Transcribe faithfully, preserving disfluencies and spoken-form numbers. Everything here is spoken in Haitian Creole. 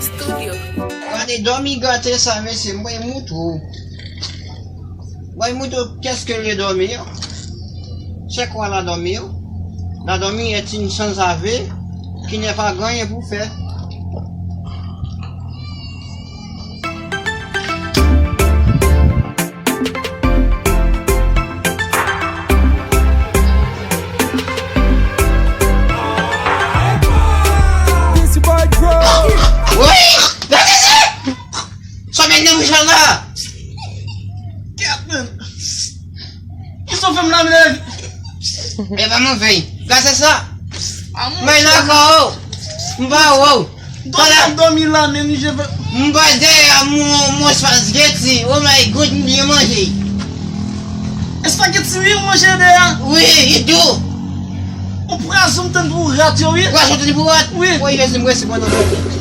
Studio. Gade dòmi gate sa, mesye, m bay moutre w. M bay moutre w qu'est-ce que le dormir. C'est quoi la dormir? La dormir est une sans-avis qui n'est pas gagné pour faire. Wi! Gade sa! Sa men nan bouch la! Kèt, men! Kisa w fè m la, men? E pa move. Gade sa! Mwen nan kò w! M pa wè w! Dòmi, dòmi la, men, je veux. M pa dèyè mon, mon espace guetti. Oh my God, m byen manje. Espageti, wi, ou manje dèyè? Wi, e tou. Ou pwazon tann pou rat yo, wi. Pwazon tann pou rat? Wi. Woy, Jezi, m resi pandan.